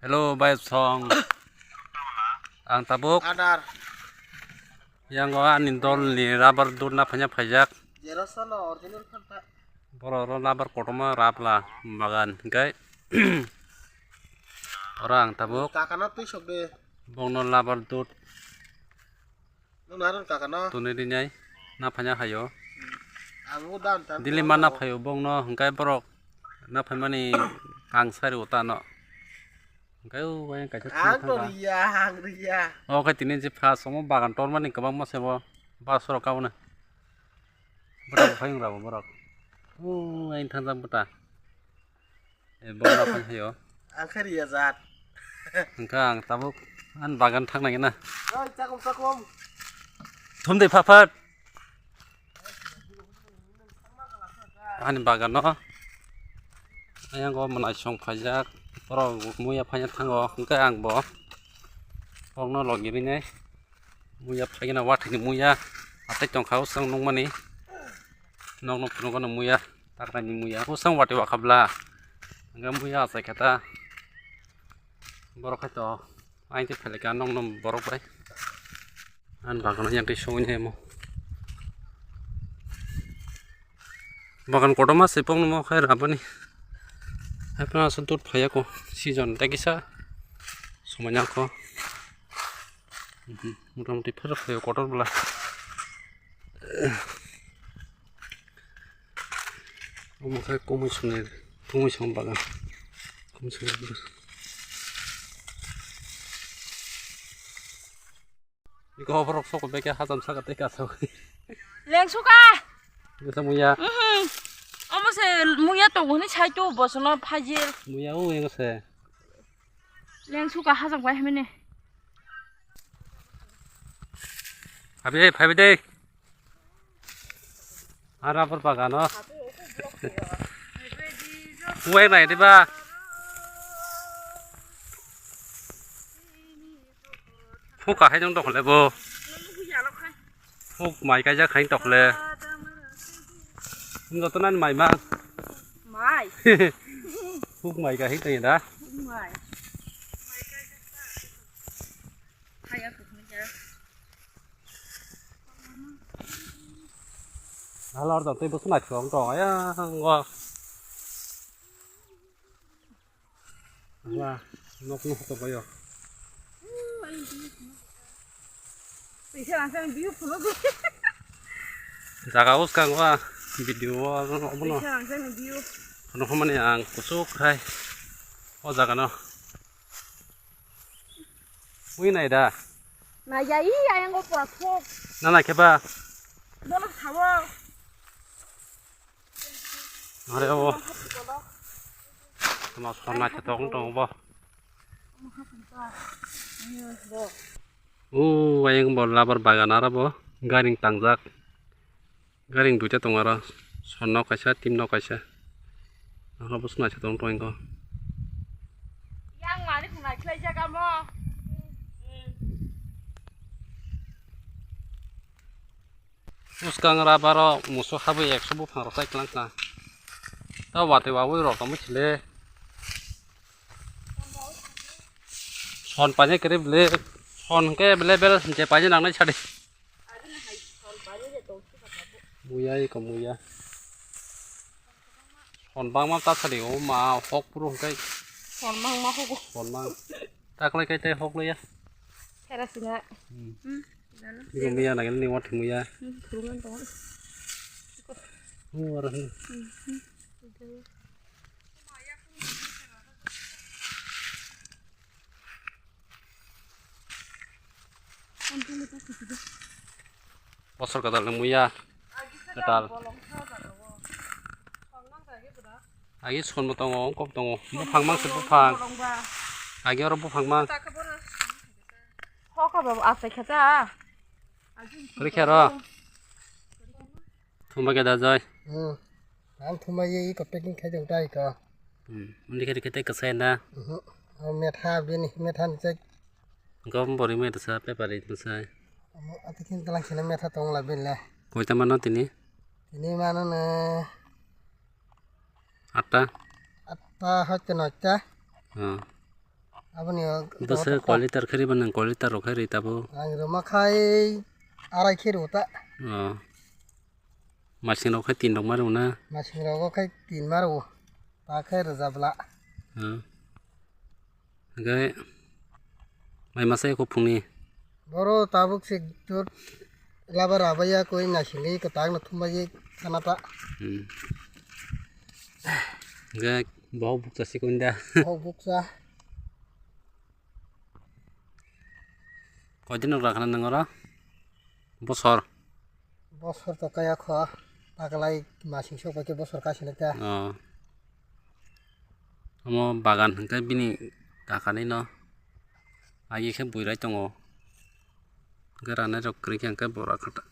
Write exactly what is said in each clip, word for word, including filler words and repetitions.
Hello, bai song. Ang tabuk. Adar. Yang o ani dol ni rubber dud na phanya phaijak. Jeroso no original khan ta. Boro ro rubber kotorma rabla bagan hingkai. Ora ang tabuk. Kakana twi sok de. Bongno rubber dud. Nung narwng kaka no. Tuni rinai na phanya hayo. Ang o dan tan. Dili ma na phayo bong no hingkai borok na phaimani ang sari o tano. Hingkai o bai kaisa. Ang to riya, ang riya. O khe tini je pha somo bagan tormani kwbangma sebo bus rok kabo na. Bwta bo phayung rabo borok. O ang thangjak bwta. Eh, bongla phai hayo. Ang khe riya jat. Hingkha ang tabuk ani bagan thang nai na. Oi, chakum, chakum. Thum de pha phat. Ani bagan no. Ayang go manai song phaijak. Borok muya phanya thango. Hingkha ang bo. Bongno logi rinai. Muya phaigena wathini muya. Atai tongkha usang nungmani. Nokno phunukgano muya, takraini muya. Usang watwi wakhabla. Hingke muya achai khe ta. Borok hai to. Aing tei phelika nokno borok bai. Ani bagano yang tei songwi nai mo. Bagan kotorma se pokno mo khai rabani. Hai phano aswk dud phaiya ko. Season tei kisa. Somoi nang ko. Motamoti phai rok phai kotor bwla. Omo khe kumui swngnai, kumui song bagan. Kumui swngnai bwla. Iko borok soko beke hajam saka tei kaso. Lengsuka. Iko muya. Mhm. Omo se muya tongo hwnwi sai tu bosono phajil. Muya o iko se. Lengsuka hajak bai hwnwi. Abi, phabi de. Ara por bagano. Uwai nai diba. Phuka hai dong dong le bo. Huk mai kaijak hai tokle. Joto nan mai ma. Mai. Huk mai ka hik tanya da. Mai. Haya kukun ya. Halor dong tei bwswk naithok tong ya ngo. Wah, nok no hotok bayo. Jaga uskang wa video o obono. Ano hamani ang kusuk hai o jaga no. Ui nai da. Nai ya i ayang o pura thok. Na nai khe ba. Bono thawo. Are o. Tama sonna khe tong tong bo. U ayang bo labar bagan aro bo garing tangjak. Garing duita tong aro. Sonna kaisa, timno kaisa. Aro bo sonna khe tong tong ko. Yang mani khna khlai jaga mo. Bwskang rubber o musu habwi ekso buphang rok chai kwlangkha. Ta watwi wawi rok tongwi sile. Son painai kwrwi bwle. Son hwnkhe bele bele je painai nangnai sadi. Muya iko muya. Son bangma ta sadi o ma hok phuru hwnkhe. Son bangma hogo. Son bang. Taklai kai tei hok laiya. Thera sina. Hmm. Hmm. Iko muya nangil ni wathwi muya. Hmm, phuru ngan tongo. O aro hin. Hmm, hmm. Bosor kwtal ni muya kwtal. Agi son bo tongo, ongkop tongo. Buphang mang se buphang. Agi oro buphang mang. Hoka babu asai khata. Kwrwi khe ro. Thumba khe da jai. Hmm. Ang thumba ye iko packing khai dong tai ko. Hmm. Undi khe khe tei kwsai na. Mhm. O metha bini metha ni chai. Gom bori mai rwsa paper ri rwsa. Omo ati khin tlang khina metha tong la bini le. Koita mano tini? Tini mano na. Atta. Atta hoite noita. Hmm. Aboni o Bwswk koi liter khe riba nwng, koi liter rok khe ri tabuk? Ang rwma khai arai khe rw ta. Oh. Masing rok khai tin rok ma rw na? Masing rogo khai tin ma rw. Ta khe rwjak bwla. Oh. Hwnkhe mai masa eko phungni? Boro tabuk se dur laba rabaiya koi naisingwi kwtak no thumbai khana ta. Hmm. Hwnkhe bohok bukcha sikon da. Bohok bukcha. Koidin rok rakhana nang oro? Bosor. Bosor to kaya kho. Taklai masing sok bai khe bosor kaisa lai ta. Oh. Omo bagan hwnkhe bini kakani no. Agi khe buirai tongo. Hwnkhe ranai rok kwrwi khe hwnkhe bo rakha ta.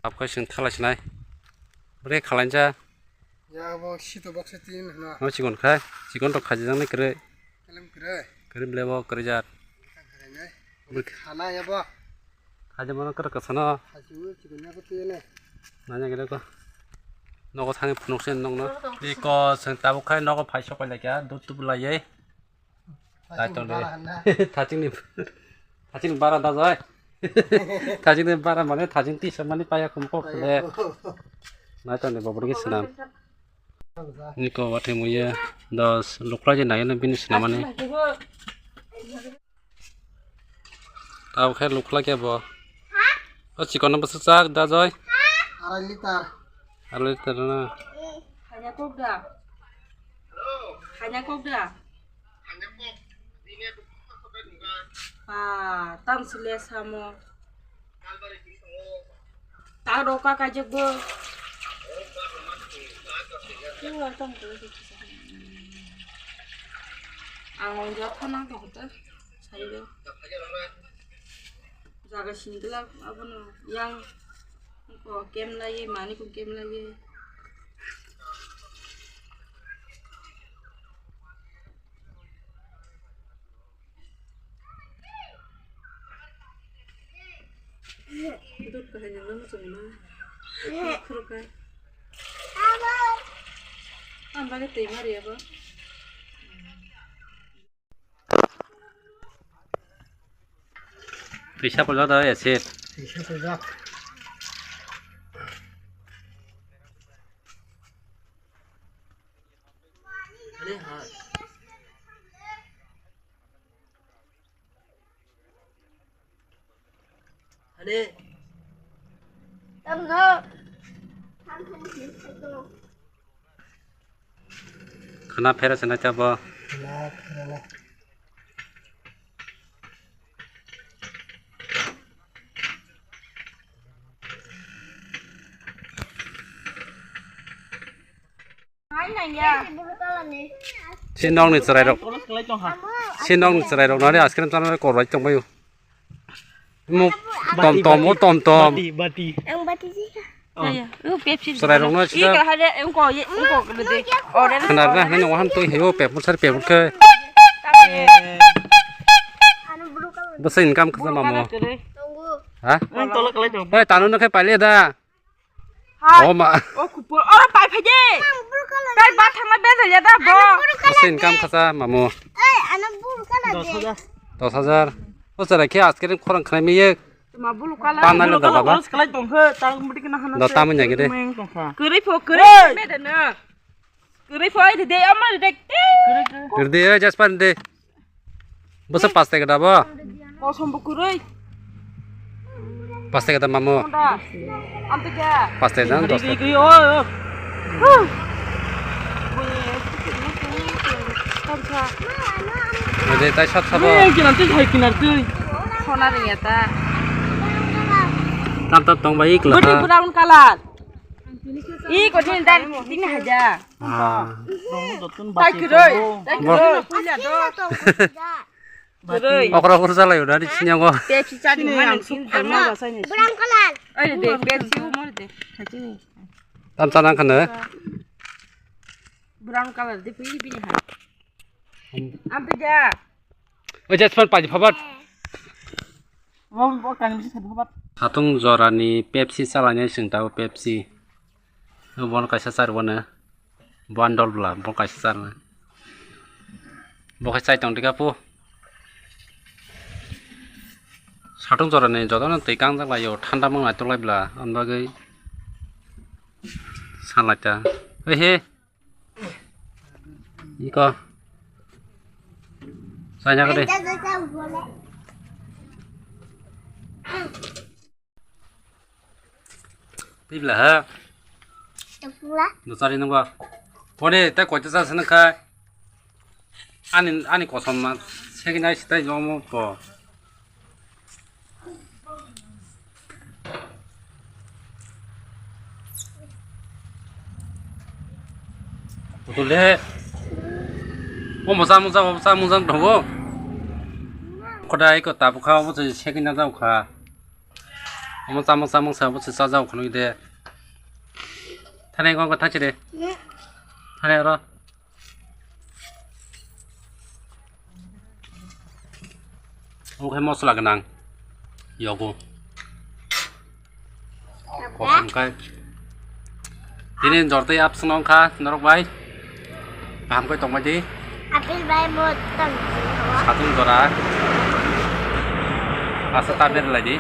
Tabukhe chwng thalai sinai. Bre khalainsa. Ya bo sito box tin hwna. O chikon khai. Chikon rok khaijak nai kwrwi. Kelam kwrwi. Kwrwi ble bo kwrwi jat. Kwrwi nai. Bwk- Khana ya bo. Khaijak mano kwrwi kwsano. Khachu chikon ya ko twi le. Nanya gede ko. Nogo thangwi phunuk se nokno. Iko chwng tabuk khai nogo phai sok pai laikha. Dut tubu laiwi. Taichung ni, taichung ni bara da jai. Taichung ni bara mane taichung tisa mani paya kum kok le. Naichung ni bobor ki sinam. Niko wathe muye dos lukla je nai no bini sinamani. Tao khe lukla ke bo. O chikon no bwswk chak da jai. Arai liter. Arai liter na. Khanya kok da. Khanya kok da. Ah, tam sile samo. Ta ro ka ka je bo. Ang ong ja thana ko ta. Sai do. Jaga sini kela abono yang ko kem lai mani ko kem lai. Dut kahai nang nang chong na. Khoro ka. Ang bagwi twi mari abo. Twisa pojak da acid. Twisa pojak. Ani ha. Ani. Tamno. Khana phera se na chabo. Khana phera na. Si nokni chwrairok, si nokni chwrairok nari ice cream chanani korbai tongbaio. Mo tom tom, o tom tom. Bati, bati. Ang bati sih. Oh. Ayo, uh, Pepsi. Chwrairokno sida. Ika hade, engko, ye, engko, gede. Order. Khnarna hwnwi nongo han twi hayo, pepmur sar pepmur khe. Bwsa income khasa mamo. Ha? Ang tolo kalai tong. Hei, tanu no khe paile da. Hai. O ma. O kupur. Oro pai phai de. Pai ba thangma be da ya da bo. Bwsa income khasa mamo. Ei, ano buru kala de. Dos hajar. Dos hajar. O chara khe askere khorang khnai meye. Tuma bulu kala. Panna le da baba. Dos kalai tong khe, tang mudi kena hana. Do tamanya gede. Kwrwi pho, kwrwi. Hey. Me da na. Kwrwi pho, ai de, ama de. Kwrwi, kwrwi. Kwrwi de, eh, Jasper de. Bwsa pas taka da bo? Kosom bo kwrwi. Pas taka da mamo? Honda. Amtwkha. Pas taka da, dos taka. Kwrwi, kwrwi, oi, oi. Huh. Tamsa. Ode tai sat sabo. Oi, kinar twi, hai kinar twi. Sona ringya ta. Tam tam tong bai ikla. Budi brown color. I kothin dan tin hajar. Ah. Tai kwrwi, tai kwrwi. Bo- Puila do. Kwrwi. Okra okra salai udah di sini aku. Pepsi chani mana sini. Brown color. Ai de, Pepsi umur de. Tam sana kana. Brown color de pili pili hai. Ampe ja. Oi, Jasper, paji phabat. Bo, bo, kani bisi sadi phabat. Satung jorani Pepsi chalani sing tao Pepsi. Bon kaisa char bone. Bon dol bla, bon kaisa char na. Bo khe chai tong dika pu. Satung jora ni joto no twi kangjak lai o, thanda mang nai tok lai bla, ang bagwi san lai ta. Oi he. Iko. Chai nya kade. Tibla ha. Tibla. Dosari nungba. Pone ta koita sa sana kha. Ani, ani kosom ma. Segi nai sitai jomo po. Betul deh. Oh, mosa, mosa, mosa, mosa, dong. Kodai ko tapu kha, mosa segi na jao kha. Omo chamung chamung sa bo se chajak phunuk de. Thani kong thang chide. Thani oro. Omo khe mosla gwnang. Yogo. Kosom kai. Tini jortwi apswng wngkha norok bai. Kaham khe tongbai di. Apil bai bo tong. Satung jora. Asa ta berlai di.